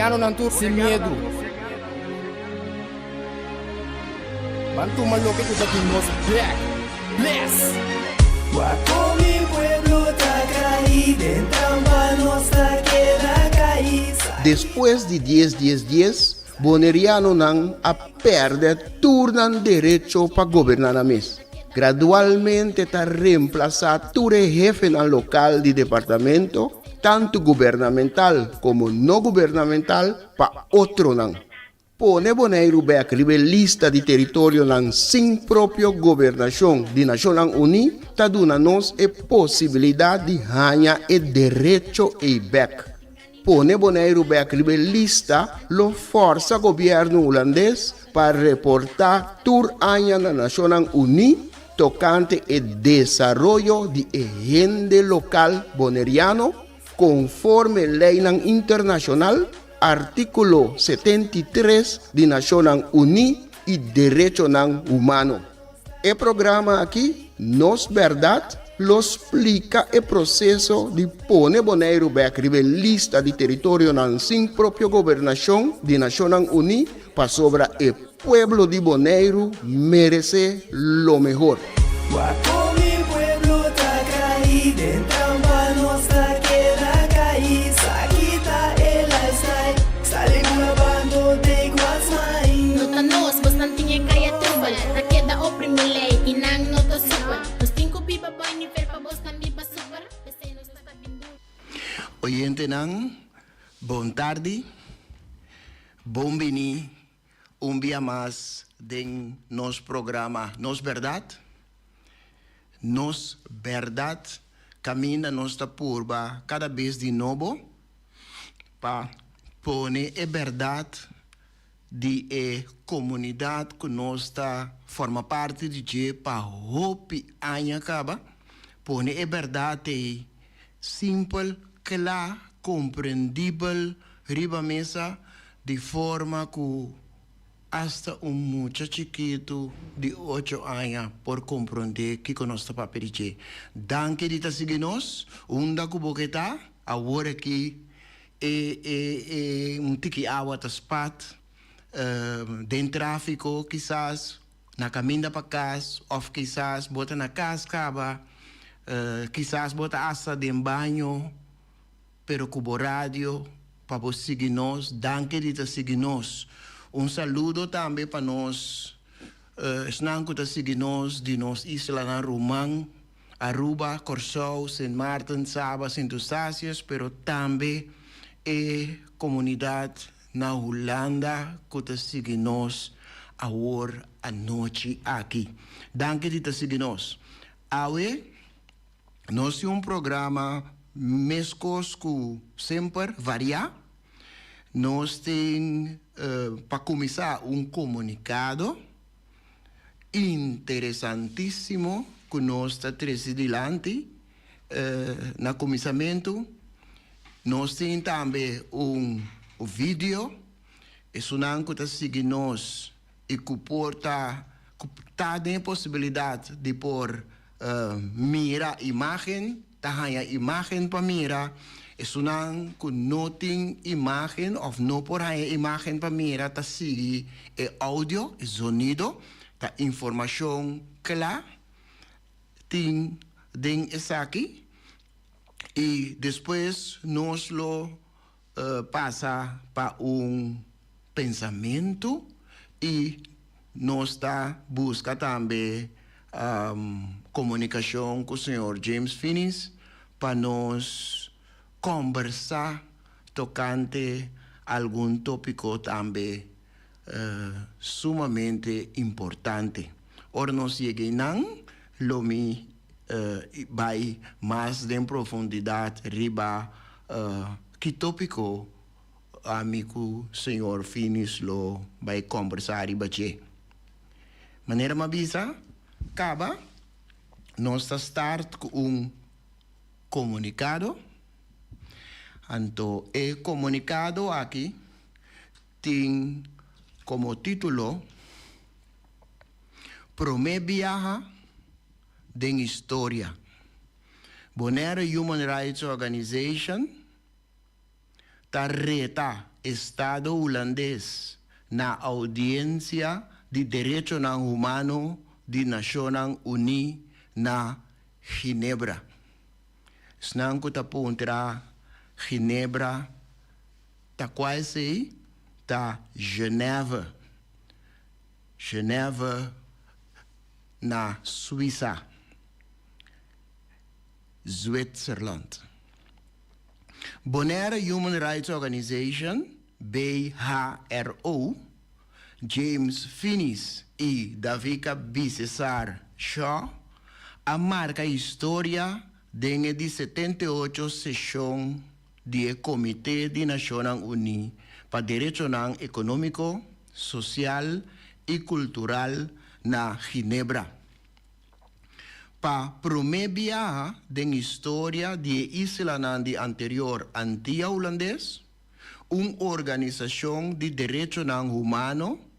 Bonerianonan tur sin miedu. Ban tuma loke ku ta di nos bek. Bless! Wak kon mi pueblo ta kai den trampa nos ta keda kai. Despues di dies dies dies, Bonerianonan a pèrdè tur nan derecho pa goberná nan mes. Gradualmente ta remplasá tur e hefenan lokal di departamento, tantu gubernamental komo no gubernamental, pa otronan. Pone Boneiru bèk riba e lista di teritorionan sin propio gobernashon di Nashonnan Uní ta duna nos e posibilidat di haña e derecho ei bèk. Pone Boneiru bèk riba e lista lo fòrsa gobièrnu hulandes pa reportá tur aña na Nashonnan Uní tokante e desaroyo di e hende lokal boneriano konforme leinan internashonal, artíkulo 73 di Nashonnan Uní i derechonan humano. E programa aki, Nos Bèrdat, lo splika e proseso di pone Boneiru bèk riba e lista di teritorionan sin propio gobernashon di Nashonnan Uní pasobra e pueblo di Boneiru meresé lo mehor. Wak kon mi pueblo ta kai den trampa nos ta keda kai sa kita e lifestyle sali bula bando take what's mine. No ta nos, bosnan tin e kaya trubel Ta keda oprimi lei i nan no ta super Nos tin ku biba boi nivel pa bosnan biba super P'esei nos ta bin duru. Oyentenan, bon tardi. Bon bini un bia mas den nos programa Nos Berdad. Nos Berdad kaminda nos ta purba kada bes di nobo pa pone e berdad di e komunidat ku nos ta forma parti di dje pa hopi aña kaba, pone e bèrdat ei simpel, kla, komprendibel riba mesa di forma ku asta un mucha chikitu di ocho aña por komprondé kiko nos ta papia di dje. Danki di ta sigui nos unda ku bo ke ta awor aki. E e e un tiki awa ta spat den trafiko kisas na kaminda pa kas òf kisas bo ta na kas kaba kisas bo ta asta den baño pero ku bo radio pa bo sigui nos danki di ta sigui nos un saludo tambe pa nos esnan ku ta sigui nos di nos islanan ruman. Aruba, Kòrsou, Sint Maarten, Saba, Sint Eustatius, pero tambe e komunidat na Hulanda ku ta sigui nos awor anochi aki. Danki di ta sigui nos. Awe nos tin un programa meskos ku semper, variá. Nos tin pa kuminsá un komunikado. Interesantísimo ku nos ta trese dilanti na kuminsamentu. Nos tin tambe un video, esunnan ku ta sigui nos i ku por ta ku ta den e posibilidat di por mira imágen, ta haña imágen pa mira. Esunnan ku no tin imágen òf no por haña imágen pa mira ta sigui e oudio, e zonido, ta informashon kla tin den esaki i despues nos lo pasa pa un pensamentu i nos ta buska tambe komunikashon ku señor James Finies pa nos kòmbersá tokante algun tópiko tambe sumamente importante. Ora nos yega einan lo mi bai mas den profundidat riba ki tópiko ami ku señor Finis lo bai kòmbersá riba dje. Manera mi a bisa kaba, nos ta start ku un komunikado. Anto e komunikado aki tin komo título, Promé biaha den historia, Bonaire Human Rights Organization ta reta. Estado Hulandes na Oudiensia di Derechonan Humano di Nashonnan Uní na Ginebra. Esnan ku ta puntra Ginebra ta kua esei? Ta Genève. Genève na Suisa, Zwitserland. Bonaire Human Rights Organization, BHRO, James Finies i Davika Bisesar Shaw a marka historia den e di 78 seshon di e Komité di Nashonnan Uní pa Derechonan Ekonómiko, Sosial i Kultural na Ginebra. Pa promé biaha den historia di e islanan di anterior Antia Hulandes, un organisashon di derechonan humano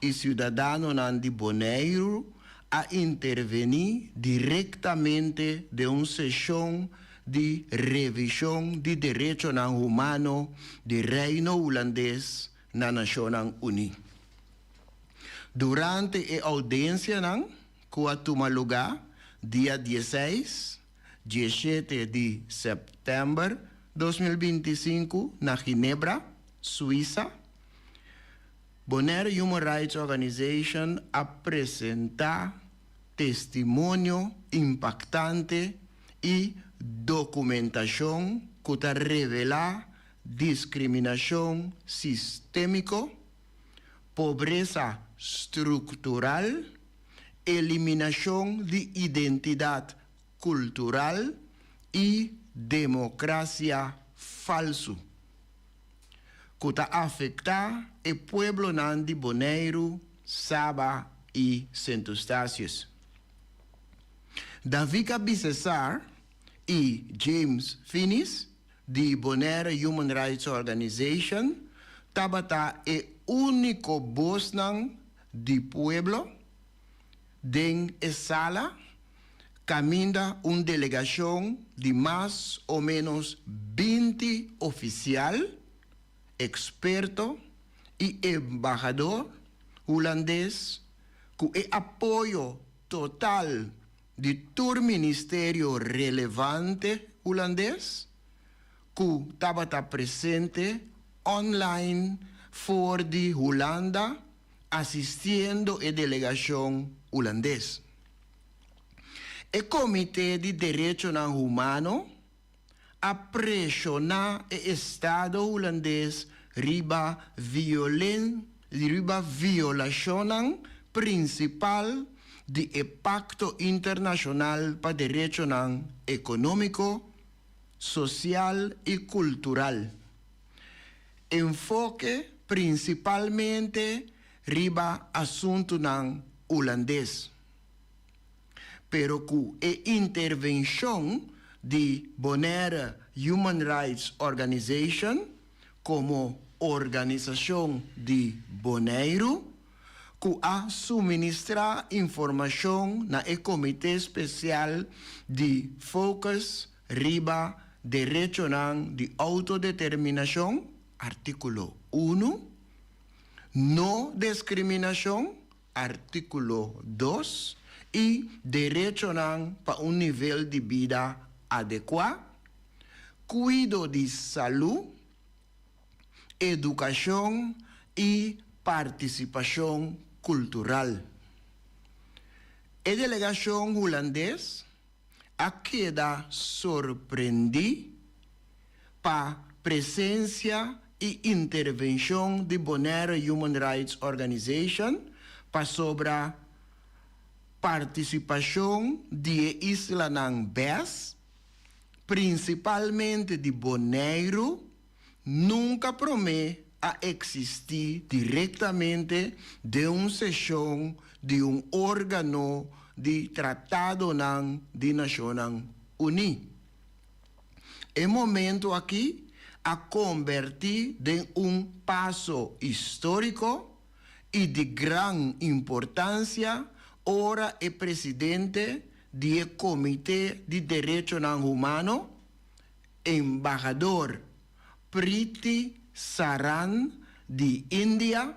i siudadanonan di Boneiru a intervení direktamente den un seshon di revishon di derechonan humano di Reino Hulandes na Nashonnan Uní. Durante e oudensianan ku a tuma lugá dia dieseis, 17 di sèptèmber 2025 na Ginebra, Suisa, Bonaire Human Rights Organization a presentá testimonio impaktante i dokumentashon ku ta revelá diskriminashon sistémiko, pobresa struktural, eliminashon di identidat kultural i demokrasia falsu ku ta afektá e pueblonan di Boneiru, Saba i Sint Eustatius. Davika Bisesar i James Finies di Bonaire Human Rights Organization tabata e úniko bosnan di pueblo den e sala kaminda un delegashon di mas o ménos 20 ofisial, eksperto i embahador hulandes ku e apoyo total di tur ministerio relevante hulandes ku tabata presente online for di Hulanda asistiendo e delegashon hulandes. E Komité di Derechonan Humano a preshoná e Estado hulandes riba violen riba violashonnan prinsipal di e Pakto Internashonal pa Derechonan Ekonómiko, Sosial i Kultural. Enfoke prinsipalmente riba asuntunan hulandes. Pero ku e intervenshon di Bonaire Human Rights Organization komo organisashon di Boneiru, ku a suministrá informashon na e Komité Spesial di Focus riba Derechonan di Outodeterminashon, artíkulo unu, No Deskriminashon, artíkulo dos, i derechonan pa un nivel di bida adekuá, kuido di salú, edukashon i partisipashon kultural. E delegashon hulandes a keda sorprendí pa presensia i intervenshon di Bonaire Human Rights Organization pasobra partisipashon di e islanan bes, prinsipalmente di Boneiru, nunka promé a eksistí direktamente den un seshon di un órgano di tratadonan di Nashonnan Uní. E momento akí a kombertí den un paso históriko i di gran importansia ora e presidente di e Komité di Derechonan Humano, Embahador Priti. Saran di India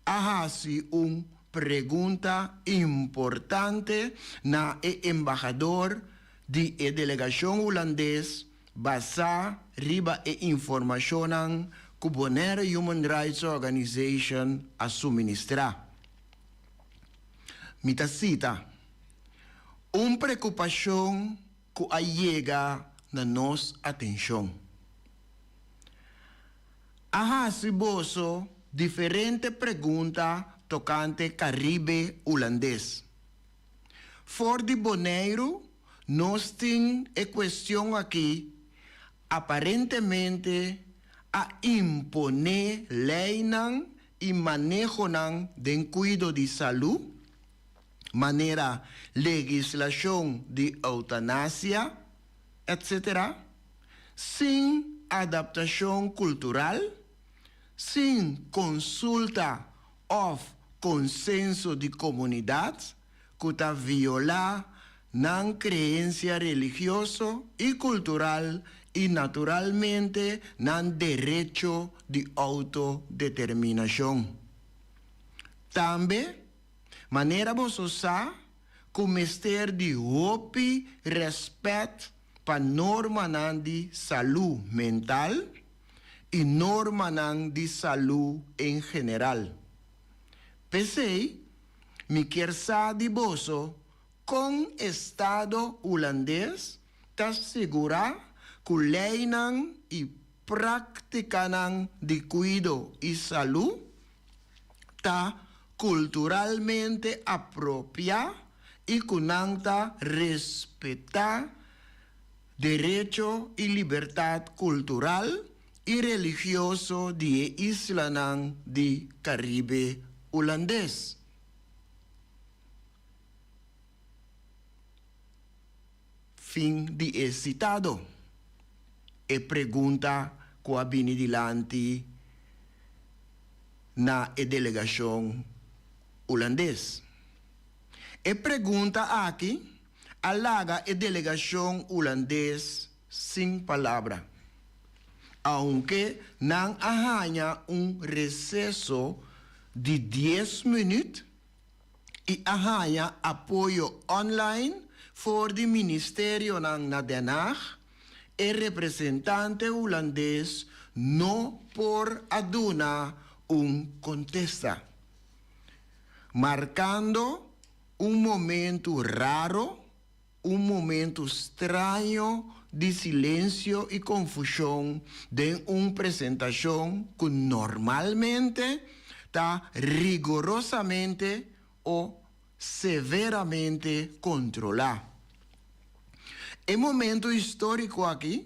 a hasi un pregunta importante na e embahador di e delegashon hulandes basá riba e informashonnan ku Bonaire Human Rights Organization a suministrá. Mi ta sita, Un preokupashon ku a yega na nos atenshon. A hasi boso diferente pregunta tokante Karibe Hulandes. For di Boneiru nos tin e kuestion aki aparentemente a imponé leinan i manehonan den kuido di salú, manera legislashon di eutanasia, etc. Sin adaptashon kultural, sin konsulta òf konsenso di komunidat ku ta violá nan kreensia religioso i kultural i naturalmente nan derecho di outodeterminashon. Tambe, manera boso sa ku mester di hopi rèspèt pa normanan di salú mental i normanan di salú en general. P'esei, mi kier sa di boso kon Estado Hulandes ta sigurá ku leinan i práktikanan di kuido i salú ta kulturalmente apropiá i ku nan ta respetá derecho i libertat kultural i religioso di e islanan di Karibe Hulandes. Fin di e sitado. E pregunta ku a bini dilanti na e delegashon hulandes. E pregunta aki a laga e delegashon hulandes sin palabra. Aunke nan a haña un reseso di dies minüt i a haña apoyo online for di ministerionan na Den Haag, e representante hulandes no por a duna un kontesta, markando un momentu raro, un momentu straño di silensio i konfushon den un presentashon ku normalmente ta rigorosamente o severamente kontrolá. E momento históriko aki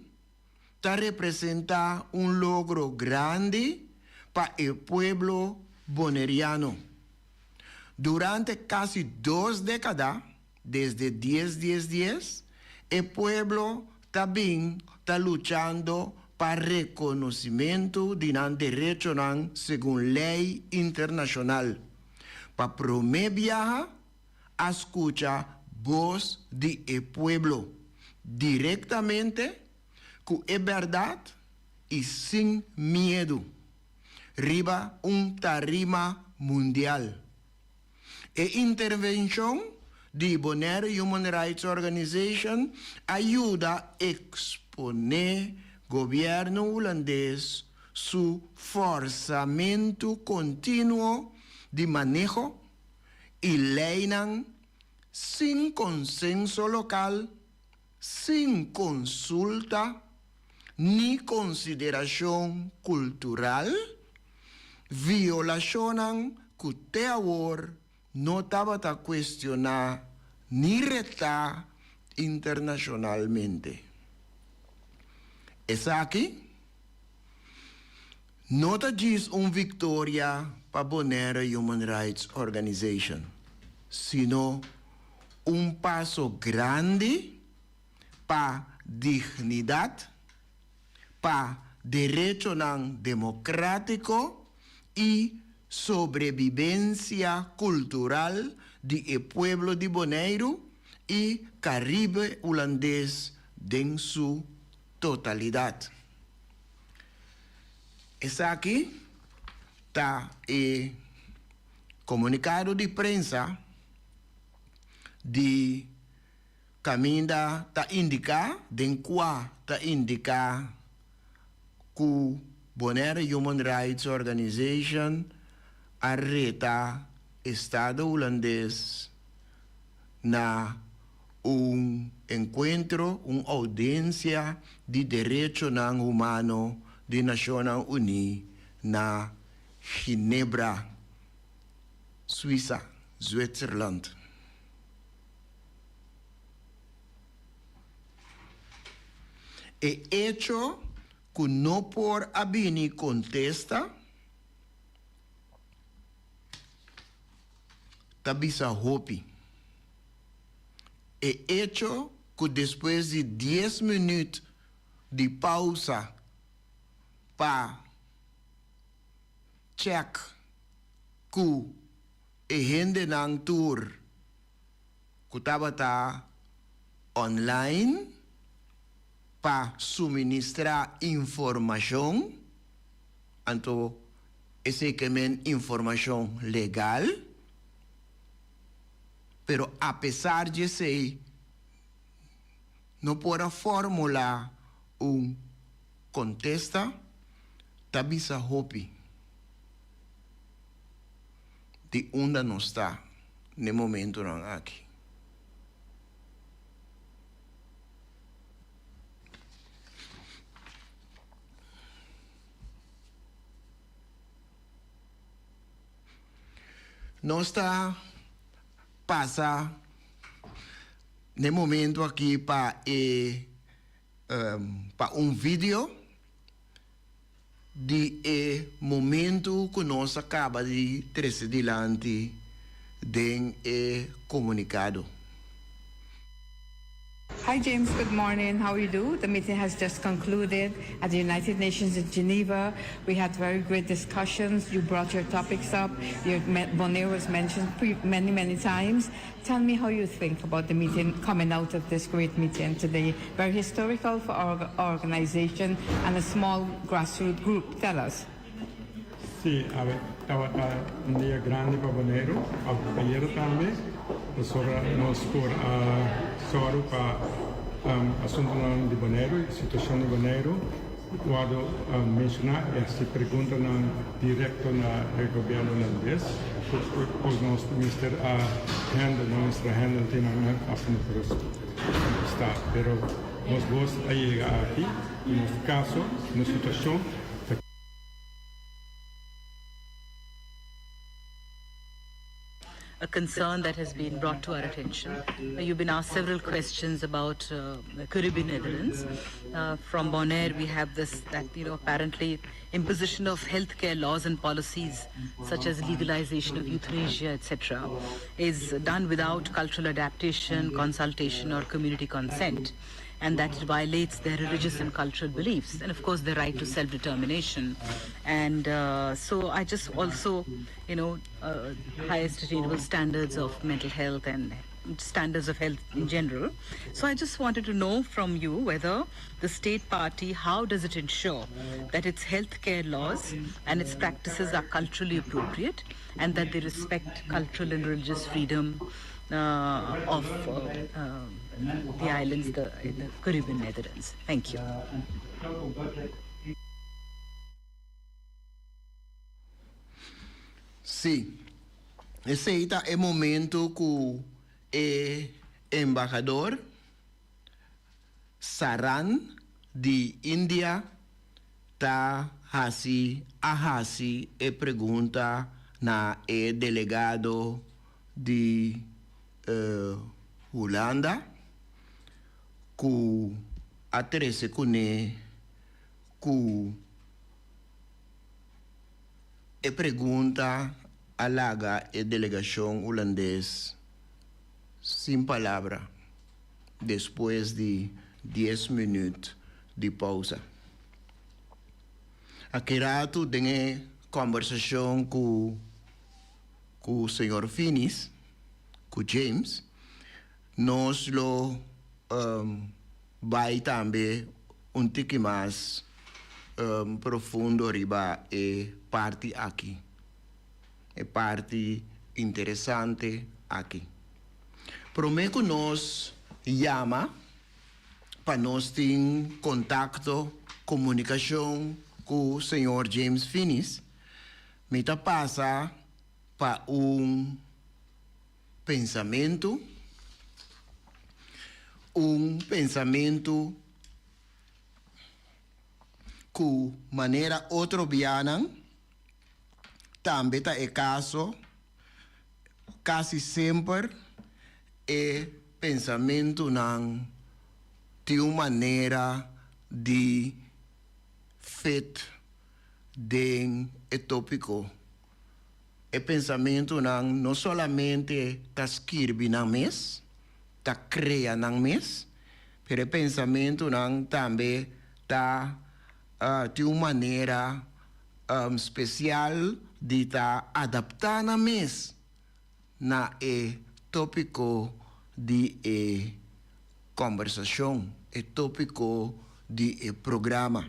ta representá un logro grandi pa e pueblo boneriano. Durante kasi dos dékada, desde dies dies dies, e pueblo ta bin ta luchando pa rekonosimentu di nan derechonan segun lei internashonal. Pa promé biaha a skucha bos di e pueblo direktamente ku e bèrdat i sin miedu riba un tarima mundial. E intervenshon di Bonaire Human Rights Organization a yuda eksponé gobièrnu hulandes su fòrsamentu kontinuo di maneho i leinan sin konsenso lokal, sin konsulta ni konsiderashon kultural, violashonnan ku te awor no tabata kuestioná ni retá internashonalmente. Esaki no ta djis un viktoria pa Bonaire Human Rights Organization, sino un paso grandi pa dignidat, pa derechonan demokrátiko i sobrebibensia kultural di e pueblo di Boneiru i Karibe Hulandes den su totalidat. Esaki ta e komunikado di prensa di kaminda ta indiká den kua ta indiká ku Bonaire Human Rights Organization a reta Estado Hulandes na un enkuentro, un oudiensia di derechonan humano di Nashonnan Uní na Ginebra, Suisa, Zwitserland. E echo ku no por a bini kontesta ta bisa hopi. E echo ku despues di dies minüt di pausa pa chèk ku e hendenan tur ku tabata online pa suministrá informashon, anto esei ke men informashon legal, pero apesar di esei no por a formulá un kontesta, ta bisa hopi di unda nos ta n'e momentunan aki. Nos ta pasa n'e momento aki pa e pa un video di e momento ku nos a kaba di trese dilanti den e komunikado. Hi James, good morning. How you do? The meeting has just concluded at the United Nations in Geneva. We had very great discussions. You brought your topics up. Your Bonaire was mentioned many, many times. Tell me how you think about the meeting coming out of this great meeting today. Very historical for our organization and a small grassroots group. Tell us. Sí, awe tabata un dia grandi pa Boneiru, ayera tambe, pasobra nos por a sòru pa asuntunan di Boneiru i situashon di Boneiru wòrdu menshoná i hasi preguntanan direkto na e gobièrnu hulandes ku nos mester a hèndel, nos mester a hèndel tin nan hasi nos kontestá. Pero nos bos a yega aki i nos kaso, nos situashon ta. A concern that has been brought to our attention. Uh, you've been asked several questions about uh, Caribbean Netherlands. Uh, from Bonaire, we have this that you know apparently imposition of healthcare laws and policies such as legalization of euthanasia, etc., is done without cultural adaptation, consultation, or community consent and that it violates their religious and cultural beliefs, and of course their right to self-determination. And uh, so I just also, you know, uh, highest attainable standards of mental health and standards of health in general. So I just wanted to know from you whether the state party, how does it ensure that its healthcare laws and its practices are culturally appropriate and that they respect cultural and religious freedom uh, of uh, uh, the islands, the, the Caribbean Netherlands. Thank you. Sí, esei ta e momento ku e embahador Saran di India ta hasi a hasi e pregunta na e delegado di Hulanda ku a trese kuné ku e pregunta a laga e delegashon hulandes sin palabra despues di dies minüt di pousa. Aki ratu den e kòmbersashon ku ku señor Finis ku James nos lo bai tambe un tiki mas. profundo riba e parti aki, e parti interesante aki. Promé ku nos yama pa nos tin kontakto, komunikashon ku señor James Finies, mi ta pasa pa un pensamentu, un pensamentu ku manera otro bianan tambe ta e kaso, kasi semper e pensamentunan tin un manera di fit den e tópiko. E pensamentunan no solamente ta skirbi nan mes, ta krea nan mes, pero e pensamentunan tambe ta tin un manera spesial di ta adaptá nan mes na e tópiko di e kòmbersashon, e tópiko di e programa.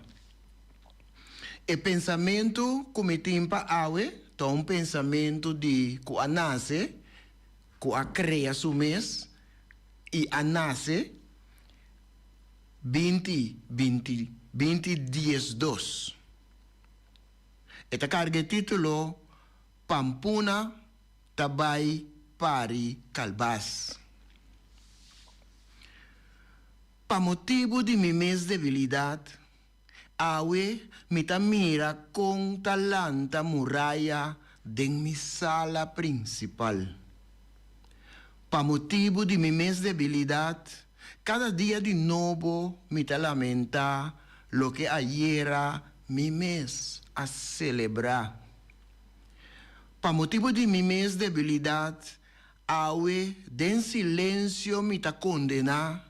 E pensamentu ku mi tin pa awe ta un pensamentu di ku a nase, ku a krea su mes i a nase binti binti binti diesdos. E ta karga e título Pampuna ta bai pari kalbas. Pa motibu di mi mes debilidat, awe mi ta mira kon ta lanta muraya den mi sala prinsipal. Pa motibu di mi mes debilidat, kada dia di nobo mi ta lamentá loke ayera mi mes a selebrá. Pa motibu di mi mes debilidat, awe den silensio mi ta kondená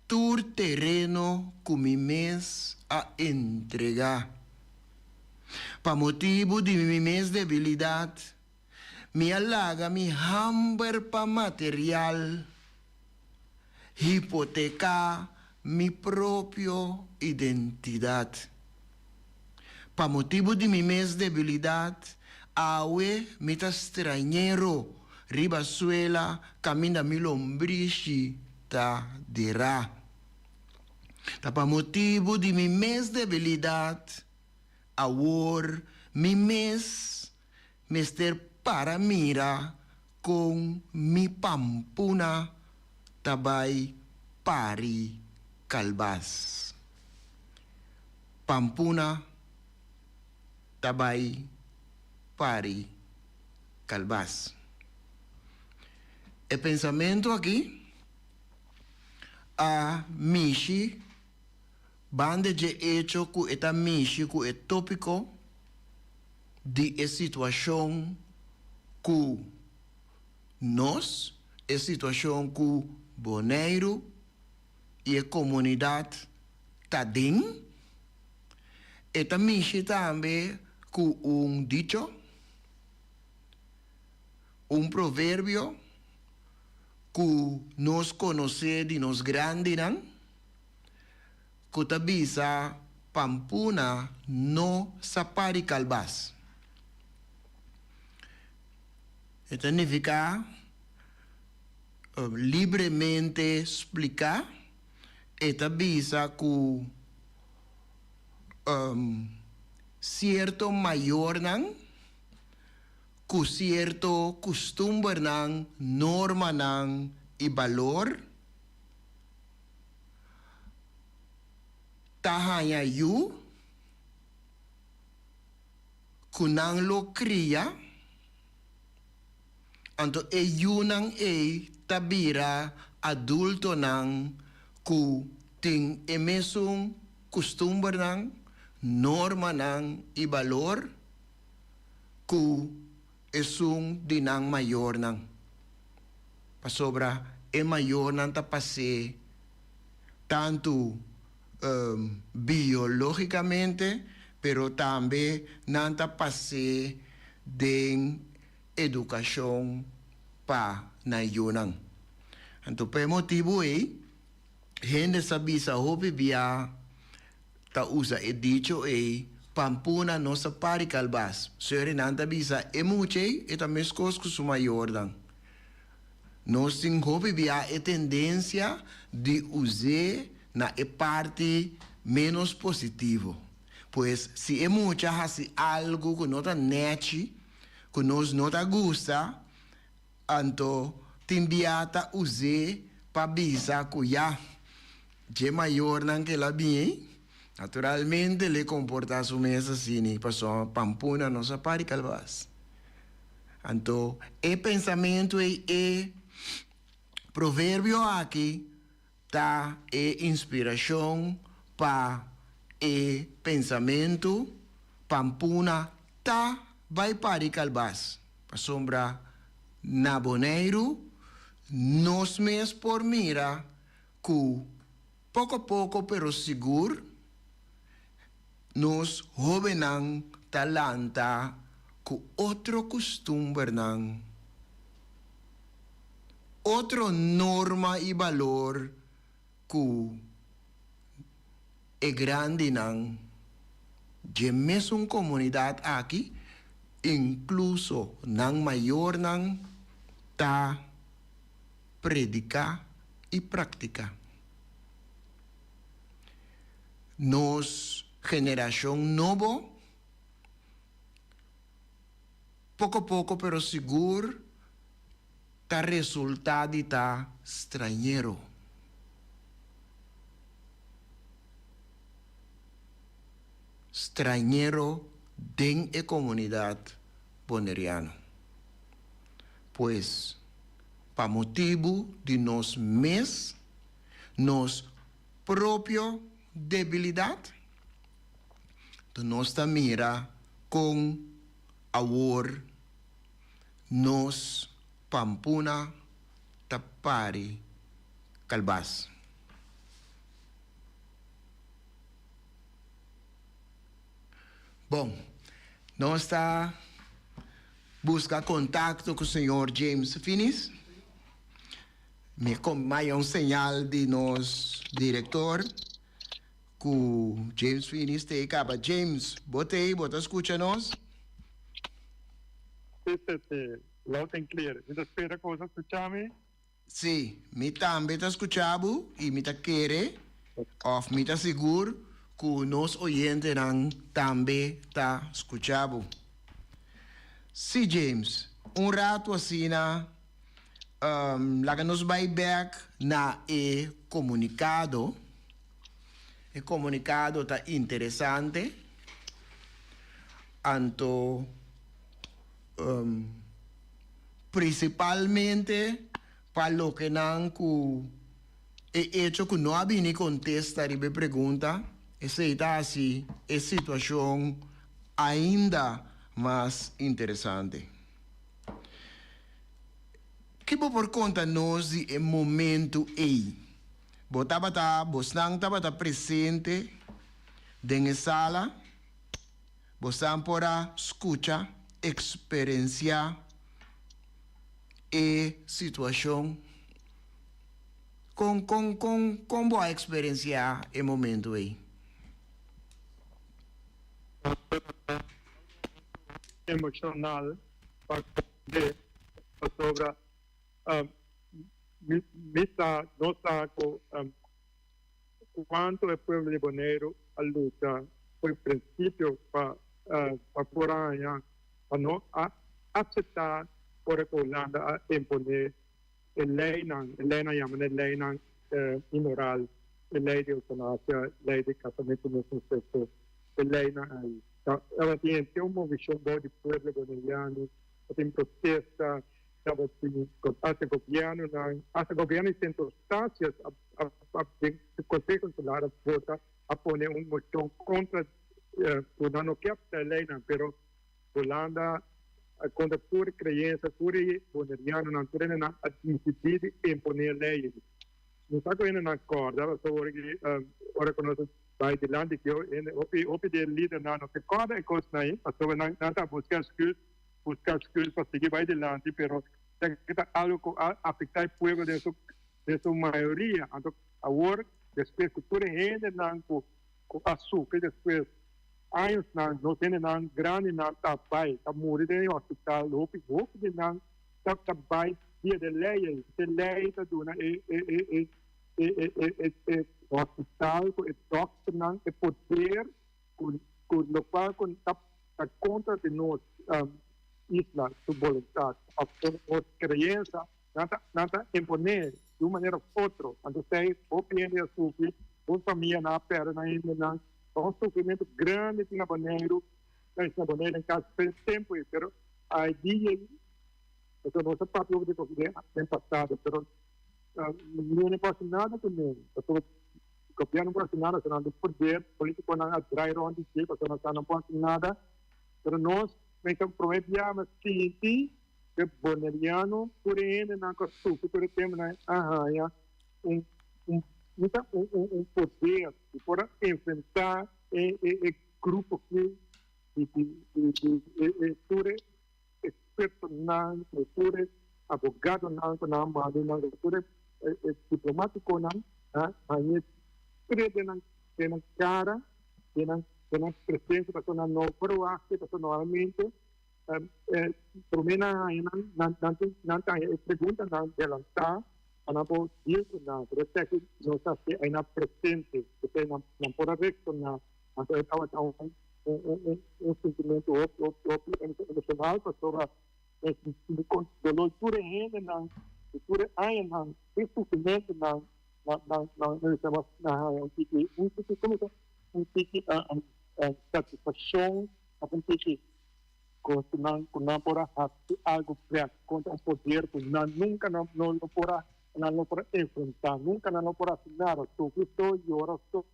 tur tereno ku mi mes a entregá. Pa motibu di mi mes debilidat, mi a laga mi hamber pa material hipoteká mi propio identidat. Pa motibu di mi mes debilidat, awe mi ta strañero riba suela kaminda mi lombrishi ta derá. Ta pa motibu di mi mes debilidat, awor mi mes mester para mira kon mi pampuna ta bai pari kalbas. Pampuna ta bai pari kalbas. E pensamentu aki a mishi banda dje echo ku e ta mishi ku e tópiko di e situashon ku nos, e situashon ku Boneiru i e komunidat ta den. E ta mishi tambe ku un dicho, un proverbio ku nos konosé di nos grandinan ku ta bisa Pampuna no sa pari kalbas. E ta nifiká, libremente spliká, e ta bisa ku sierto mayornan ku sierto kustumbernan, normanan i balor ta haña yu ku nan lo kria, anto e yunan ei ta bira adultonan ku tin e mesun kustumbernan, normanan i balor ku esun di nan mayornan. Pasobra e mayornan ta pas'é tantu biológicamente, pero tambe nan ta pas'é den educacion pa nan yunan. Anto pa e motibu ei, hende sa bisa hopi bia. ta usa e dicho ei, Pampuna no sa pari kalbas. Seri nan ta bisa e mucha ei e ta meskos ku su mayornan. Nos tin hopi bia e tendensia di us'é na e parti ménos positivo. Pues si e mucha hasi algu ku no ta nèchi, ku nos no ta gusta, anto tin bia ta us'é pa bisa ku ya, dje mayornan ke el a bini, naturalmente lo e komportá su mes asina, pasobra pampuna no sa pari kalbas. Anto e pensamentu ei, e proverbio aki ta e inspirashon pa e pensamentu Pampuna ta bai pari kalbas, pasobra na Boneiru nos mes por mira ku poko poko pero sigur Nos hóbennan ta lanta ku otro kustumbernan, otro norma i balor ku e grandinan dje mesun komunidat aki, inkluso nan mayornan, ta prediká i praktiká. Nos generashon nobo, poko poko pero sigur ta resultá di ta strañero. Strañero den e komunidat boneriano. Pues, pa motibu di nos mes, nos propio debilidat? To nos ta mira kon awor nos pampuna ta pari kalbas. Bon, nos ta buska kontakto ku señor James Finis. Mi a un señal di nos director cu James Finis t'ey caba. James, bo t'ey? Bo ta scucha nos? Si, si, si. Loud and clear. Mi ta spera cu bo ta scucha mi. Si, mi tambe ta scucha bo y mi ta kere of mi ta sigur cu nos oyentenan tambe ta scucha bo. Si, James, un rato asina. Laga nos bai bek na e komunikado. E komunikado ta interesante. Anto prinsipalmente pa lokenan ku e echo ku no a bini kontesta riba e pregunta, esei ta hasi e situashon ainda mas interesante. Ki bo por konta nos di e momentu ei? Bo tabata, bosnan tabata presente den e sala? Bosnan por a skucha, eksperensiá e situashon? Kon, kon, kon, kon bo a eksperensiá e momentu ei? Emoshonal pa komprendé pasobra mi sa, nos sa ku kuantu e pueblo di Boneiru a lucha for prinsipio pa pa por haña pa no a aseptá ora ku Hulanda a imponé e leinan, e leinan yama e leinan inmoral, e lei di eutanasia, lei di kasamentu mesmo sekso, e leinan ei. Tabatin henter un movishon bou di pueblo boneriano, tabatin protesta, tabatin hasta gobièrnunan, hasta gobièrnu di Sint Eustatius a den su Konseho Insular a vota a pone un moshon kontra ku nan no ke apsá e leinan, pero Hulanda kontra tur kreensia, tur e bonerianonan, tur hendenan a disidí di imponé e lei ei. Mi sa ku hendenan kòrda pasobra ora ki ora ku nos a bai dilanti ki hende hopi hopi di e lidernan no ke kòrda e kosnan ei pasobra nan nan ta buska èsküs buska èsküs pa sigui bai dilanti pero esaki ta algu ku a afektá e pueblo den su den su mayoria anto awor despues ku tur e hendenan ku. ku a sufri despues añosnan, nos hendenan grandinan ta bai ta muri den e hospital, hopi hopi di nan ta ta bai via de lei ei, e lei ta duna e e e e e e e e hospital ku e dòkternan e poder ku ku lokual ku ta ta kontra di nos isla su boluntat òf nos kreensa. Nan ta, nan ta imponé di un manera of otro. Anto esei hopi hende a sufri, hopi famianan a pèrdè nan hendenan. Ta un sufrimentu grandi tin na Boneiru, na Boneiru den kas fe tempu ei. Pero ai dia ei, pasobra nos a papia hopi di kos den den pasado, pero no no por hasi nada ku nan, pasobra gobièrnu no por hasi nada, nan tin poder, polítikonan a drai rònt di dje, pasobra nan sa nan por hasi nada. Pero nos mester promé biaha mas sinti. E boneriano tur e hendenan ku a sufri tur e tempunan a haña un un un un poder di por a enfrentá e e e grupo aki di di di di e e tur e ekspertonan ku tur e abogadonan ku nan a manda nan ku tur e e diplomatikonan a haña tres den nan den nan kara den nan den nan presensia pasobra nan no por wak pasobra normalmente. Promé nan haña nan, nan, nan tin, nan ta haña e preguntanan delantá pa nan por deal ku nan. Pero esaki no ta hasi aina presente, p'esei nan, nan por a reakshoná. Anto e tabata un, un, un, un, un sintimentu hopi, hopi, hopi emoshonal pasobra e sinti kon doló tur e hendenan di tur e añanan, e sufrimentunan, nan, nan, nan, nan, nan haña un tiki, un tiki, komo ta, un tiki satisfakshon òf un tiki. Ku nan ku nan por a hasi algu bèk kontra un poder ku nan nunka no no lo por a nan lo por a enfrentá, nunka nan lo por a hasi nada. Sufri so, yora so,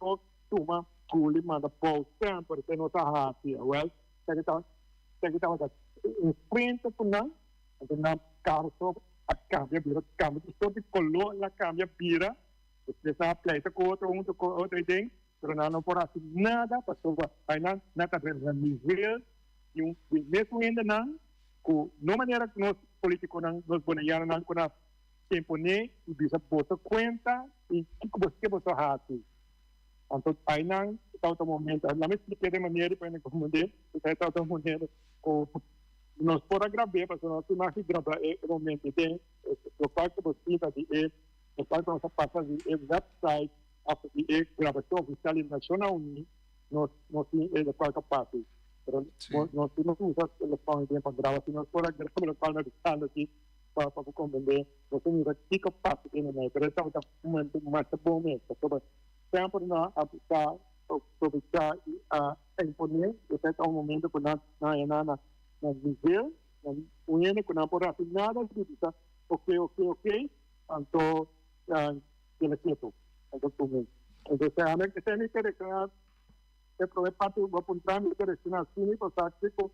tuma guli manda bou semper esei nos a hasi. Awèl, esaki ta esaki tabata enfrente ku nan, anto nan kara so a kambia bira, kambia di sort di koló el a kambia bira, despues nan a pleita ku otro huntu ku otro aden. Pero nan no por hasi nada pasobra ainan nan ta den nan nivel di un di mesun hendenan ku no manera ku nos politikonan nos boneianonan ku na imponé i bisa boso kuenta i kiko boso ke boso hasi. Anto ainan tabata un momento laat mi splike den manera di pa hende komprendé esei tabata un manera ku nos por a grab'é pasobra nos tin mas di graba e momento den lokual ku bo sinta di e lokual ku nos a pasa di e website. After di e grabashon ofisial di Nashonnan Uní, nos no tin e lokual ta pasa. Pero nos si nos usa telefòn den pa graba, si nos por a graba lokual nos ta aki pa pa bo komprendé, bo ta mira kiko pasa den e mei. Pero e tabata un momento masha bon mes, pasobra semper nan a sa aprovechá i a imponé, esei ta un momento ku nan haña nan na nivel, un hende ku nan por hasi nada di bisa oke oke oke, anto Keda ketu, anto ku mi. Entonces ami esei mi ke reacciona e prome parti bo a puntra mi ke reacciona asina pa sa kiko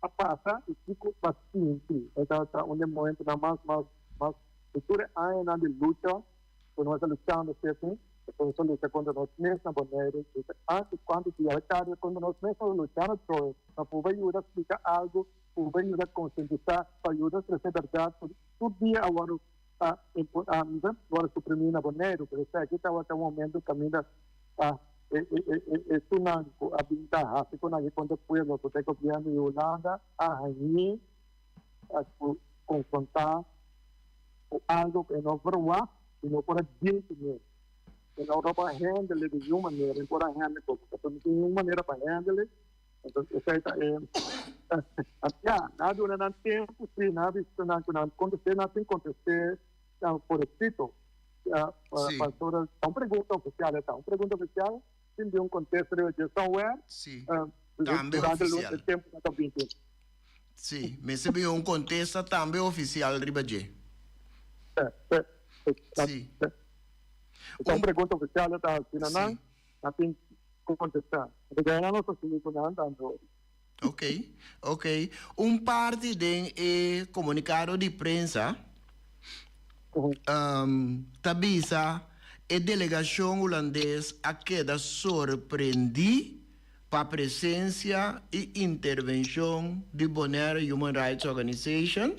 a pasa y kiko bo a sinti. E tabata un di e momentonan mas mas mas di tur e añanan di lucha ku nos a luchando esaki, pasobra nos a lucha kontra nos mes na Boneiru, lucha antes kuantu dia kada kontra nos mes nos a luchando troe pa por yuda splika algu, por yuda konsientisá, pa yuda trese bèrdat ku tur dia a wòrdu a wòrdu suprimí na Boneiru, pero esaki tabata un momento kaminda a e esunnan ku a bin ta hasi ku nan kontra pueblo ku ta e gobièrnu di Hulanda a hañ'é a konfrontá ku algu ku e no verwagt i no por a deal kuné, e no por a handle di niun manera, e no por a handle pasobra no tin niun manera pa handle. Entonces esei ta e ya, nan a duna nan tempu si, nan a bisa nan ku nan kontest'é, nan tin kontest'é por eskrito. Pasobra ta un pregunta ofisial e ta, un pregunta ofisial sin di un kontesta riba dje somewhere Tambe durante ofisial. e tempu nan ta binti. Si, mester bin un kontesta tambe ofisial riba dje. Si, si. Si. Ta un pregunta ofisial e ta hasi na nan. Nan tin ku kontestá. Pasobra nan no ta sigui ku nan tantu. Ok, ok. Un parti den e komunikado di prensa ta bisa e delegashon hulandes a keda sorprendí pa presensia i intervenshon di Bonaire Human Rights Organization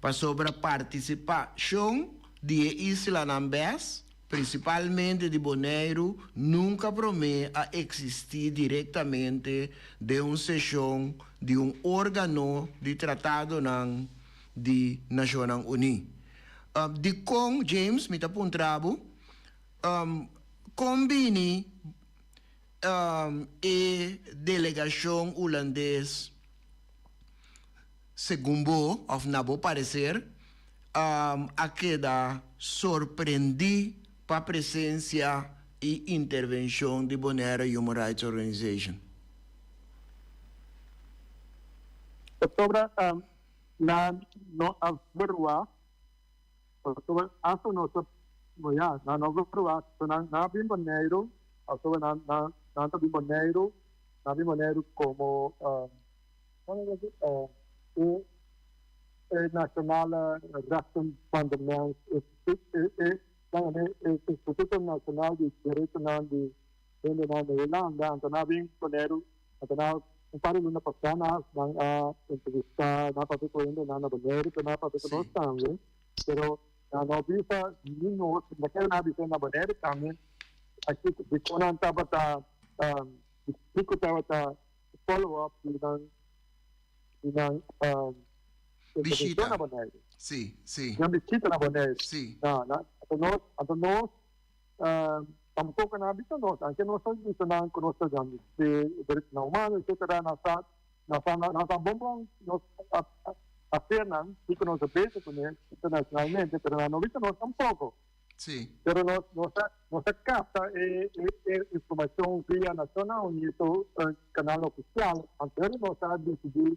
pasobra partisipashon di e islanan bes. prinsipalmente di Boneiru, nunka promé a eksistí direktamente den un seshon di un órgano di tratadonan di Nashonnan Uní. Dikon, James, mi ta puntra bo, kon bini e delegashon hulandes segun bo òf na bo pareser a keda sorprendí pa presensia i intervenshon di Bonaire Human Rights Organization? Pasobra nan no a verwagt, pasobra asta nos a, ya, nan no a verwagt, so nan a bin Boneiru, pasobra nan nan ta bin Boneiru, nan a bin Boneiru komo e e Nationale Rechten van de Mens Instituut, e Instituto Nacional di Derechonan di Hendenan na Hulanda, anto nan a bin Boneiru, anto nan un par di luna pasá nan a entrevistá, nan a papia ku hendenan na Boneiru, pero nan a papia ku nos tambe, pero nan no a bisa ni nos, no kere nan a bisa na Boneiru tambe, aki dikon nan tabata, kiko tabata follow up di nan di nan Bishita. na Boneiru. Sí, sí. Nan bishita na Boneiru. Sí. No, no, anto nos, anto nos tampoko nan a bisa nos, anke nos a bisa nan ku nos ta di derechonan humano etcetera, nan sa, nan sa, nan sa bon bon nos hacer nan kiko nos a bezig kuné internacionalmente, pero nan no bisa nos tampoko. Sí. Pero nos nos a nos a capta e e informacion via Nacionnan Uní su canal oficial, anto nos a dicidi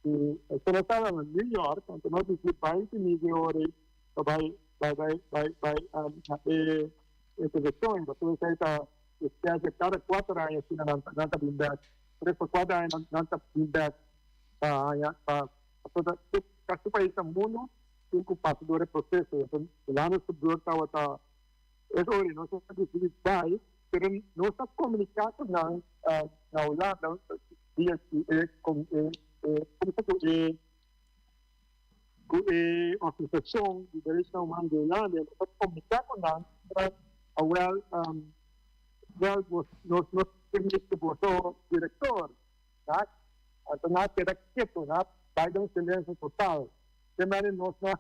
di esei nos tabata na New York, anto nos dicidi bai bini di ora ei pa bai bai bai bai bai na e intervencion, pasobra esei ta especia cada cuater aña asina nan nan ta bin bek, tres pa cuater aña nan ta bin bek pa haña pa pasobra tur casi tur pais na mundo Tin cu pasa door e proceso. Enton, Hulanda su beurt tabata es ora y nos a dicidi bay, pero nos a comunica cu nan na Hulanda via cu e cu e como sa cu e cu e organisacion di derechonan humano di Hulanda, nos a comunica cu nan, awel wel nos no permiti boso director. Na anto nan a keda ketu, nan a bai den un silencio total. Te mende nos no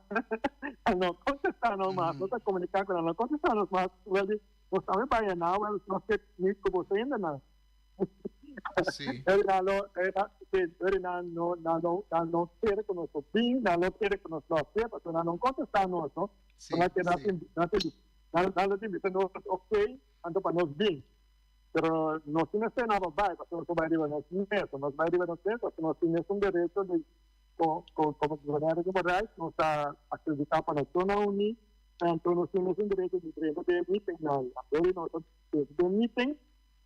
a no contesta nos mas, no ta comunica cu nan, no contesta nos mas. Wel di, nos tambe bai aná, wel nos ke meet cu boso hendenan. Sí. Eri nan lo, sí, eri nan no, nan no, nan no kere cu nos lo bin, nan no kere cu nos lo hacié, pasobra nan no contesta nos, no. Sí, Nan ke, nan sí. tin, nan tin, nan lo tin bisa nos, ok, anto pa nos bin. Pero nos tin mester na pa bai, pasobra nos por bai riba nos mes, nos bai riba nos mes pasobra nos tin mesun derecho di como gobernador di Moraes, nos ta acredita pa Nacionnan Uní, anto nos tin mesun derecho di drenta den e meeting nan. Anto di nos a drenta den meeting,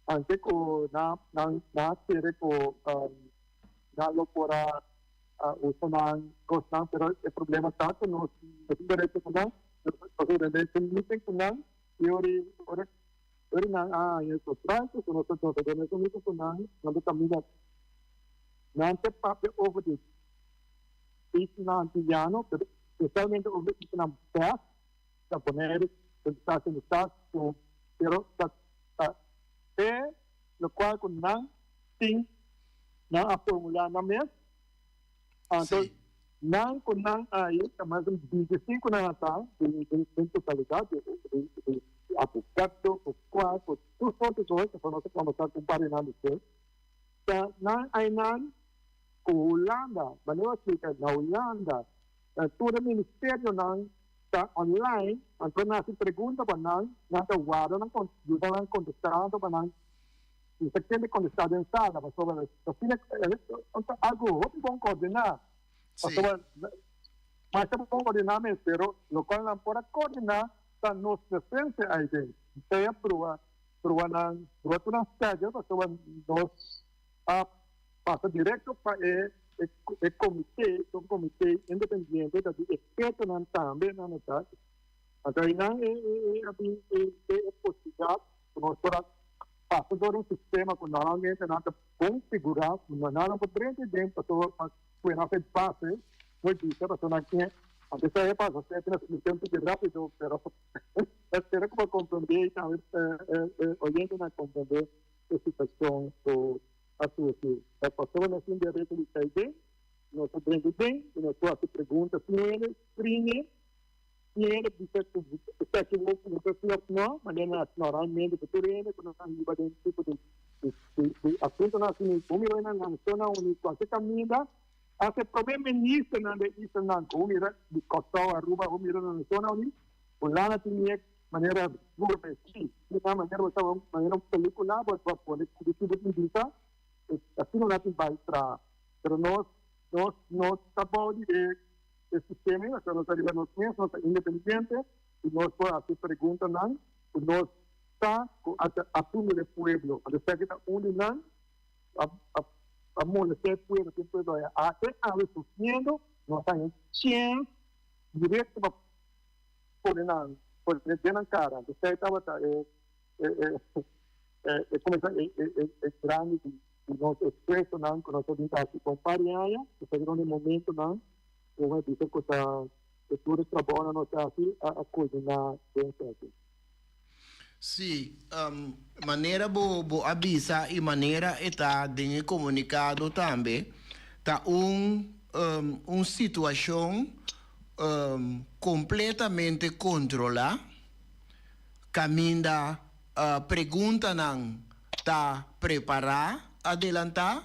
anke cu nan nan a kere cu nan lo por a usa nan cosnan, pero e problema ta cu nos no tin derecho cu nan, nos a drenta den meeting cu nan y ora Ora nan a haña e kontrakt ku nos ta duna den esun mito ku nan, nan ta kaminda nan ta papia over di islanan antiyano, pero spesialmente over di islanan bes, ta Boneiru, Sint Eustatius en Eustatius, pero ta ta e lokual ku nan tin nan a formulá nan mes, anto nan ku nan ai ta mas di bintisinko nan a ta den totalidat di abogado ku kua ku tur sorto di kos, pasobra nos a kombersá ku un par di nan despues, ta nan ai nan ku Hulanda, manera a splika na Hulanda tur e ministerionan ta online, anto nan hasi pregunta pa nan, nan ta warda nan yuda nan kontestá anto pa nan Si ta kende kontestá den sala pasobra asina ta algu hopi bon koordiná. Pasobra masha bon koordiná mes pero lokual nan por a koordiná ta nos presensia ei den. Sea proba proba nan proba tur nan schedule pasobra nos a pasa direkto pa e e komité un komité independiente ta di ekspertonan tambe nan ta. Anto einan e e e posibilidat ku nos por a pasa dor un sistema ku normalmente nan ta bon figurá, ku nan no por drenta den pasobra pa ku e nan ta e base por bisa pasobra nan tin. Aunke sea e pasa, sea tin explicacion tiki rapido, pero espero cu bo comprende y tambe e oyentenan comprende e situacion cu a surgi. Ta pasobra nos tin derecho di cay den, nos ta drenta den y nos por haci pregunta sin hende screen, sin hende bisa cu esaki bo puntra si of no, manera nan haci normalmente cu tur hende cu nan hiba den tipo di asuntonan asina. Bo mira nan Nacionnan Uni cualkier caminda. Hasta e prome ministernan den islanan ku bo mira di Kòrsou, Aruba, bo mira na Nacionnan Uní, Hulanda tin e manera gourmeti, tin nan manera bo ta manera un pelikula bo ta pone ku si bo tin bisa, asina nan tin bai traha. Pero nos nos no ta bou di e e sistema ei, pasobra nos ta riba nos mes, nos ta independiente i nos por hasi preguntanan ku nos sa ku a ta asuntu di e pueblo. Anto esaki ta un di nan. A molestia e pueblo tin pueblo aya a te awe sufriendo no ta haña chens directo pa pone nan pone den nan cara entonces esey tabata e e comenzá e e grandi di nos esfuerzonan cu nos a bin ta haci pa un par di aña esaki ta un di e momentonan cu mi a bisa cu ta tur e trabounan nos a haci a culmina den esaki. Sí, manera bo bo a bisa i manera e ta den e komunikado tambe, ta un un situashon kompletamente kontrolá, kaminda preguntanan ta prepará adelantá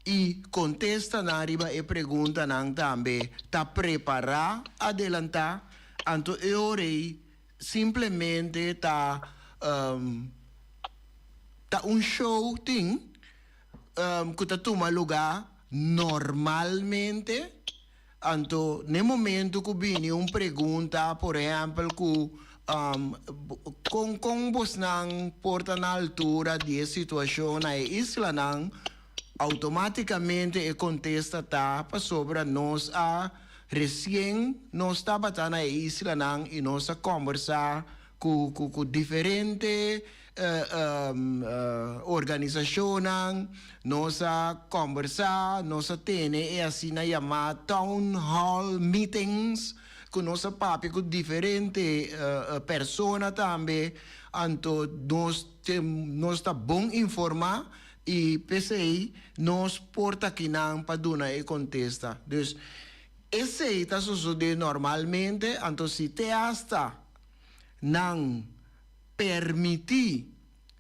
i kontestanan riba e preguntanan tambe ta prepará adelantá, anto e ora ei Simplemente ta ta un show tin cu ta tuma luga normalmente, anto n'e momento cu bini un pregunta, por ehempel cu con con bosnan por ta na altura di e situacion na e islanan, Automáticamente e contesta ta pasobra nos a recien nos tabata na e islanan y nos a combersa cu cu cu diferente organisacionnan, nos a combersa, nos a tene e asina yama town hall meetings cu nos a papia cu diferente persona tambe, anto nos nos ta bon informa. I p'esei nos por ta kinan pa duna e kontesta. Dus, esei ta sosodé normalmente, anto si te asta nan permití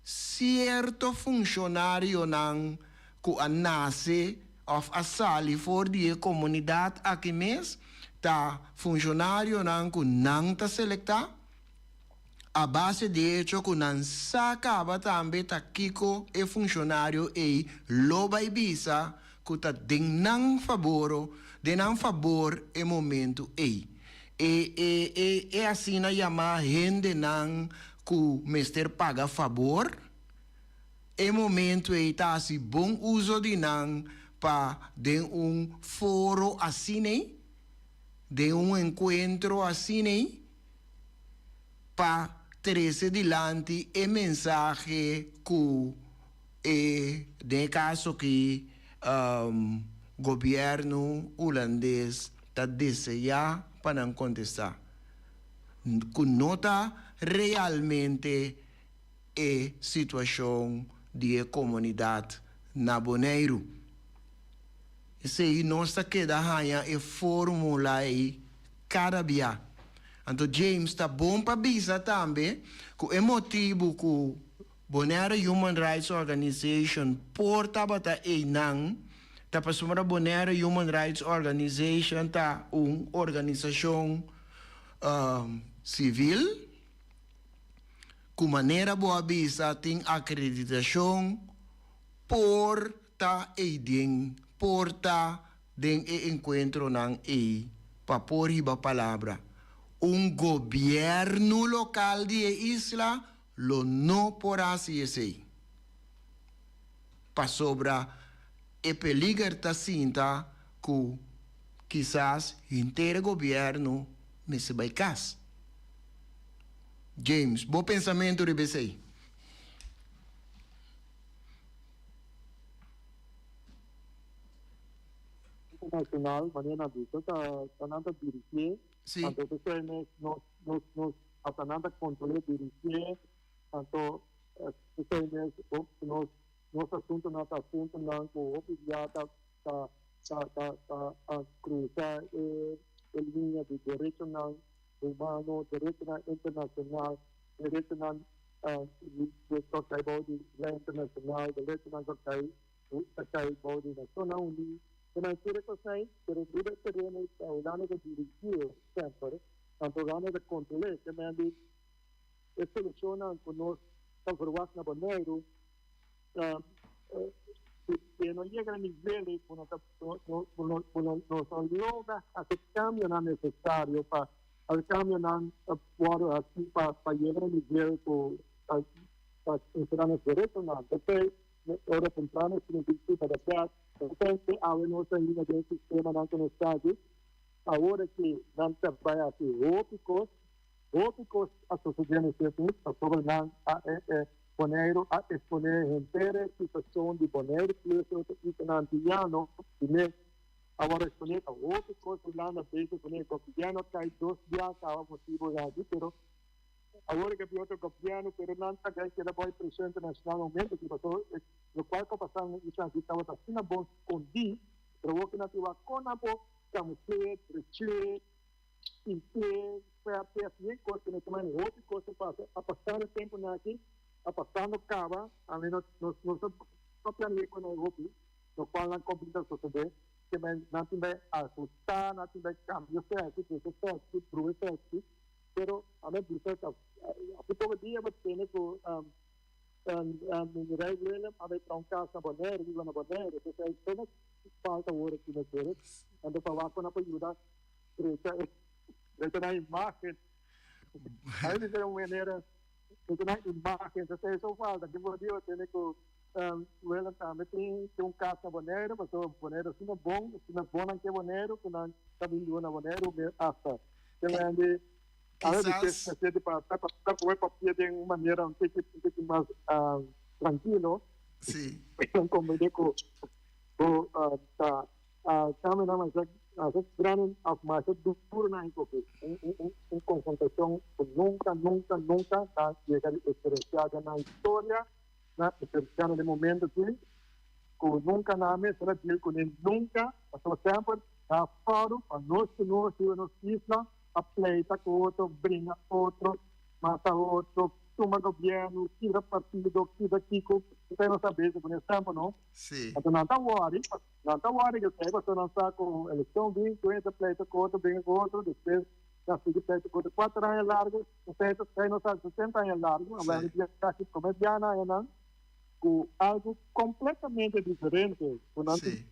sierto funshonarionan ku a nase òf a sali for di e komunidat aki mes, ta funshonarionan ku nan ta selektá, A base di echo ku nan sa kaba tambe ta kiko e funshonario ei lo bai bisa ku ta den nan faboro, den nan fabor e momentu ei. E e e e asina yamá hendenan ku mester paga fabor, e momentu ei ta hasi bon uso di nan pa den un foro asin'ei, den un enkuentro asin'ei, pa trece dilanti e mensahe cu e, den e caso aki, gobierno Hulandes ta desea pa nan contesta, cu no ta realmente e situacion di e comunidad na Boneiru. Esey nos ta keda haña e formula ey kada bia. Anto James ta bon pa bisa tambe ku e motibu ku Bonaire Human Rights Organization por tabata einan ta pasobra Bonaire Human Rights Organization ta un organisashon sivil ku manera bo a bisa tin akreditashon por ta eiden por ta Den e enkuentronan ei pa por hiba palabra, un gobièrnu lokal di e isla lo no por hasi esei, pasobra e peliger ta sinta ku kisas henter e gobièrnu mester bai kas. James, bo pensamentu riba esei? internashonal, manera nan bisa, ta ta nan ta dirigié. Sí. Anto p'esei mes nos nos nos hasta nan ta kontrol'é, dirigié. Anto p'esei mes nos nos asuntunan ta asuntunan ku hopi bia ta ta ta ta ta krusa e e liña di derechonan humano, derechonan internashonal, derechonan di ku kai bou di lei internashonal, derechonan ku kai ta kai bou di Nashonnan Uní. Nan tur e kosnan ei, pero riba e tereno ei ta Hulanda ta dirigié semper, anto Hulanda ta kontrol'é. Ke men di e solushonnan ku nos ta verwagt na Boneiru si e no yega na nivel ei ku no ta ku no nos no logra hasi kambionan nesesario pa hasi kambionan wòrdu hasi pa pa yega na nivel ku ta ta konsiderá nos derechonan. P'esei ora temprano si nos di ta bèrdat Repente awe nos ainda den sistemanan ku nos ta aki. Awor aki nan ta bai hasi hopi kos, hopi kos a sosodé na Estados Unidos pasobra nan a Boneiru a eksponé henter e situashon di Boneiru plus e otro islanan antiano di mes awor a eksponé ta hopi kos Hulanda bezig kuné. Gobièrnu a kai dos bia kaba motibu aki pero Awor ke otro gobierno, pero nan ta gai keda boy presion internacional momento ki paso locual ku a pasa na isla aki tabata asina bon scondi, pero awor ke nan tin wak kon nan por camufl'e, drech'e, pint'e, ferf'e, asina e cos ku no ta manda hopi cos a pasa, a pasando e temponan aki, a pasando caba, ami no nos no sa papia ni con nan hopi, locual nan compinta sosode, ke men nan tin bai ahusta, nan tin bai cambia esaki, drecha esaki, bruha esaki. Pero a mi bisa ta hace poco dia bo tene cu Rey Willem a bay traha un cas na Bonaire, biba na Bonaire. Entonces hay solo falta awor aki na Zurich. Anto pa wak cu nan por yuda drecha e drecha nan imagen. A mi bisa un manera drecha nan imagen. Entonces eso falta. Aki bo dia bo tene cu Willem tambe tin un cas na Bonaire pasobra Bonaire asina bon, asina bon nan ke Bonaire cu nan ta bin biba na Bonaire hasta. Kisas. Sí. Ta fòru pa nos ku nos riba nos isla a pleita ku otro, bringa otro, mata otro, tuma gobièrnu, kibra partido, kibra kiko, esei nos ta bezig ku nes tempu no. Sí. Anto nan ta wòri, nan ta wòri ku esei pasobra nan sa ku elekshon bin, ku hende ta pleita ku otro, bringa ku otro, despues nan sigui pleita ku otro kuater aña largu, esei esei nos ta 60 aña largu, Sí. Awor mi ta promé biaha añanan ku algu kompletamente diferente ku nan Sí.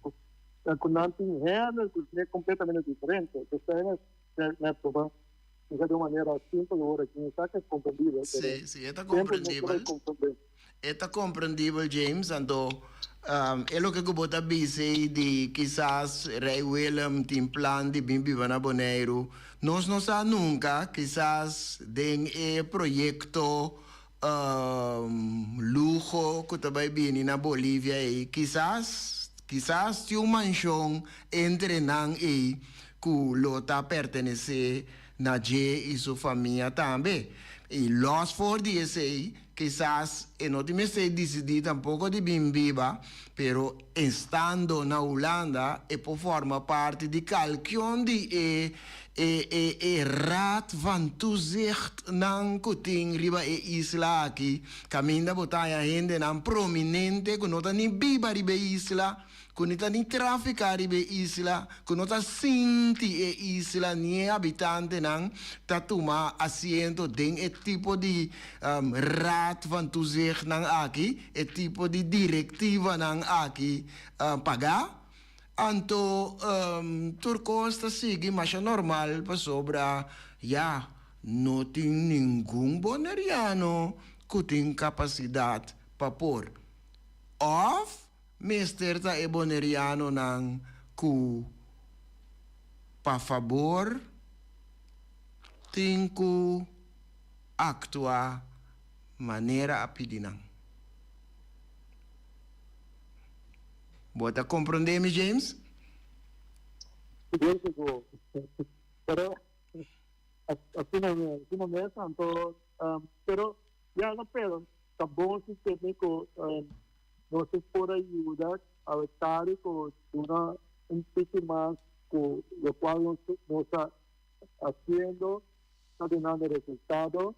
Ku nan tin hende ku tin kompletamente diferente. P'esei mes proba bisa di un manera simpel ora ki sa ku es komprendibel, pero Sí, sí, e ta tempu no por komprendibel. komprende. E ta komprendibel, James. Anto e loke ku bo ta bisa ei di kisas Rei Willem tin plan di bin biba na Boneiru, nos no sa nunka. Kisas den e proyekto Luho ku ta bai bini na Bolivia ei, kisas, kisas tin un manshon entre nan ei ku lo ta pertenesé na dje i su famia tambe. I lòs for di esei, kisas e no tin mester disidí tampoko di bin biba, pero estando na Hulanda e por forma parti di kalkion di e E e e Raad van Toezicht nan ku tin riba e isla aki, kaminda bo ta haña hendenan prominente ku no ta ni biba riba e isla, ku ni ta ni trafiká riba e isla, ku no ta sinti e isla ni e habitantenan ta tuma asiento den e tipo di Raad van Toezicht nan aki, e tipo di direktivanan aki pagá. Anto tur kos ta sigui masha normal pasobra ya no tin ningun boneriano ku tin kapasidat pa por. Òf mester ta e bonerianonan ku pa fabor tin ku aktua manera a pidi nan. Bo ta comprende mi, James? Sigur sigur. Pero asina mes, asina mes anto pero ya no pero ta bon si tene ku nos por a yuda awe tardi ku duna un tiki mas ku lokual nos nos ta hasiendo ta dunando resultado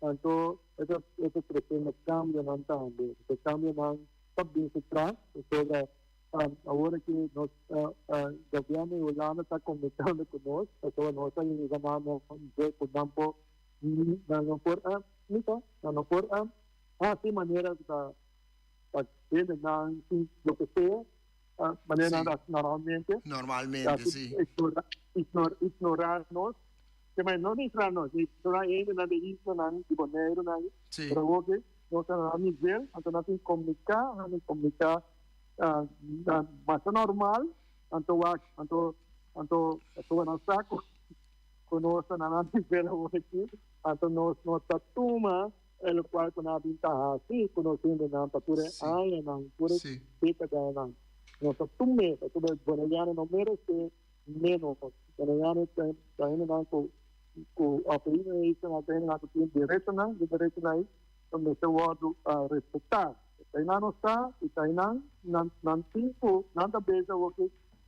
anto e ta e ta tresiendo kambionan tambe. E kambionan ta bin su tras pasobra Awor aki nos gobierno di Hulanda ta comunicando cu nos pasobra nos a yega na nivel cu nan por nan no por mita nan no por haci manera cu ta ta hende nan sin loke sea manera nan ta haci normalmente. Normalmente si. Ignora nos no ignora nos ignora hendenan di islanan di Boneiru nan pero awor aki nos ta na nivel anto nan tin comunica nan tin comunica. Masha normal, anto wak, anto, anto, pasobra nan sa ku ku nos ta na nan nivel awor aki, anto nos no ta tuma e lokual ku nan a bin ta hasi ku nos hendenan pa tur e añanan, tur e dékadanan. Nos ta tum'é, pasobra boneriano no meresé ménos. Boneriano ta ta hendenan ku ku òf e isla ta hendenan ku tin derechonan, e derechonan ei ta mester wòrdu respetá. Einan nos ta y ta einan nan nan tin cu nan ta bezig awoki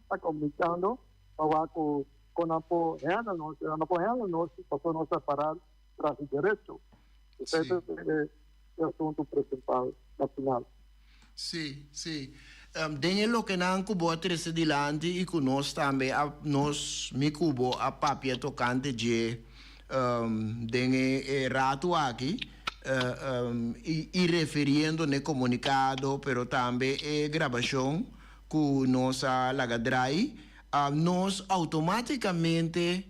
ta comunicando pa wak cu con nan por handle nos, nan no por handle nos pasobra nos ta para tras di derecho. Esey ta e asunto principal na final. Sí, sí. Den e lokenan cu bo a trece dilanti y cu nos tambe a, nos, mi cu bo a papia tocante dje den e rato aki, y refiriendo n'e comunicado pero tambe e grabacion cu nos a laga draai, nos automaticamente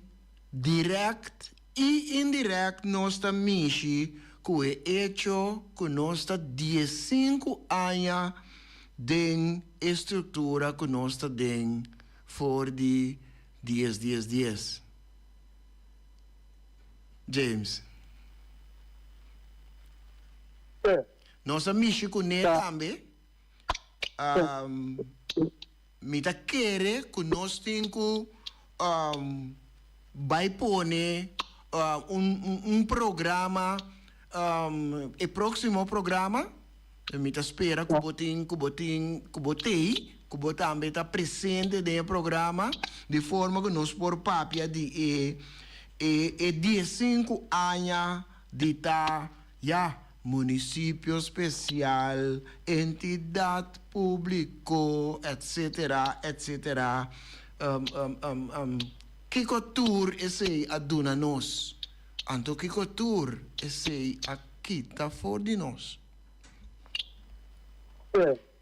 direct y indirect nos ta mishi cu e hecho cu nos ta diesinku aña den e structura cu nos ta den for di dies dies dies. James. Nos a mishi kuné tambe. Mi ta kere ku nos tin ku bai pone un programa, e próksimo programa, mi ta spera ku bo tin, ku bo tin, ku bo t'ei, ku bo tambe ta presente den e programa, di forma ku nos por papia di e e e diesinku aña di ta ya munisipio spesial, entidat públiko, etsetera, etsetera. Kiko tur esei a duna nos? Anto kiko tur esei a kita for di nos?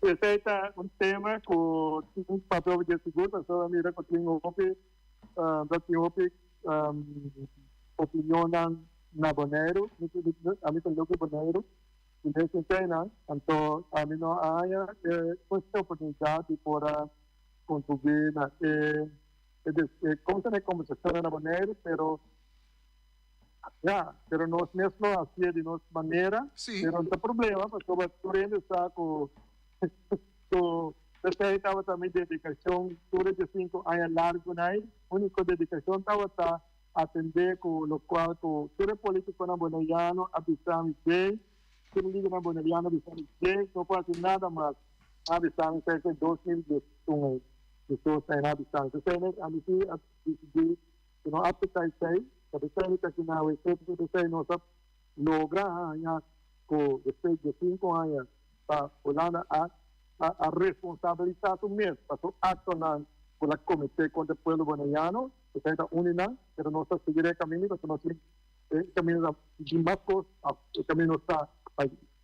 Esei ta un tema ku tin papia hopi di sigur, pasobra mira ku tin hopi ta tin hopi opinionnan na Boneiru, ami ta loke Boneiru i mes eseinan, anto ami no a haña e oportunidat di por a kontribuí na e e kombersashonnan na Boneiru, pero ya, pero nos mes lo hasié di nos manera, pero no ta problema pasobra tur hende sa ku ku esei tabata mi dedikashon tur e diesinku aña largunan ei, úniko dedikashon tabata atendé ku lokual ku tur e politikonan boneriano a bisa mi djei, tur e lidernan boneriano a bisa mi djei, no por hasi nada mas, a bisa mi esei esei 2021 ei, Hesus a na bisa mi. P'esei mes ami si a disidí ku no apseptá esei, ta p'esei mi ta kina awe esei, p'esei nos a logra haña ku despues di sinku aña pa Hulanda a a responsabilisá su mes pa su aktonan ku el a kometé kontra e pueblo boneriano, esei ta un di nan, pero nos ta sigui den e kaminda pasobra nos tin e kaminda ta di mas kos, e kaminda nos ta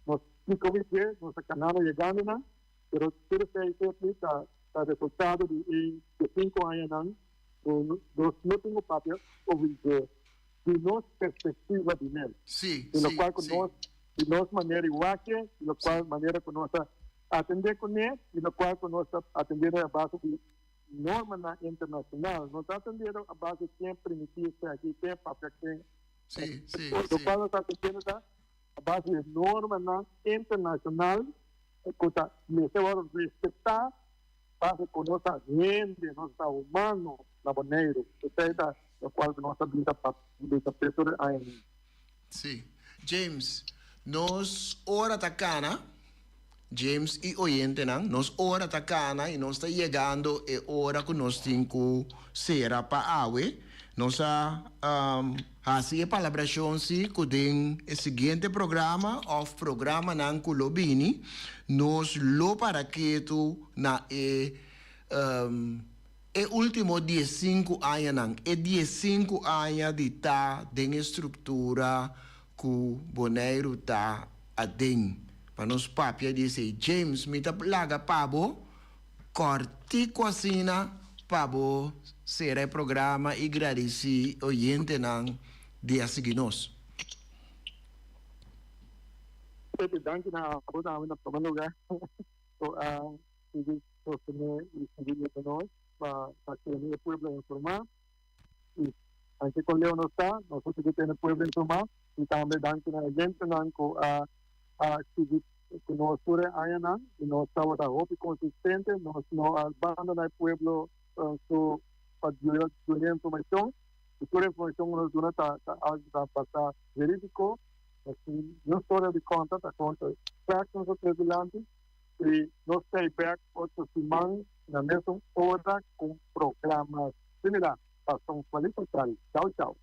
nos tin komo dje, nos ta kanando yegando nan, pero tur esei esei ta ta resultado di e diesinku añanan ku nos no tin ku papia over dje di nos perspektiva di mes, di lokual ku nos, di nos manera di wak, di lokual manera ku nos ta atendé kuné, di lokual ku nos ta atendé a base di normanan internashonal. No ta atendé a base di ken permití esaki, ken papia ken. Lokual nos ta atendiendo ta a base di normanan internashonal ku ta mester wòrdu respetá. Pasa ku nos ta hende, nos ta humano na Boneiru. Esei ta lokual ku nos ta bisa pa bisa p'e tur e añanan. Sí. James, nos ora ta kana, James i oyentenan, nos ora ta kana i nos ta yegando e ora ku nos tin ku sera pa awe. Nos a hasi e palabrashon si ku den e siguiente programa òf programanan ku lo bini, nos lo para ketu na e e último diesinku añanan, e diesinku aña di ta den e struktura ku Boneiru ta aden. Pa nos papia di esei. James, mi ta laga pa bo kòrtiku asina pa bo sera e programa i gradisí oyentenan di a sigui nos. Pepe, danki na abo tambe na prome lugar ku a sigui sostené i sigui yuda nos pa pa tene e pueblo informá i anke kon leu nos ta nos ta sigui tene e pueblo informá i tambe danki na e gentenan ku a a sigui ku nos tur e añanan i nos tabata hopi konsistente, nos no a bandona e pueblo su pa duna duna informashon i tur e informashon ku nos duna ta ta algu ta basa verídiko, nos tin niun storia di konta, ta konta fèkt nos a trese dilanti i nos ta ei bèk otro siman na mesun ora ku un programa similar. Pasa un felis Natal. Chau chau.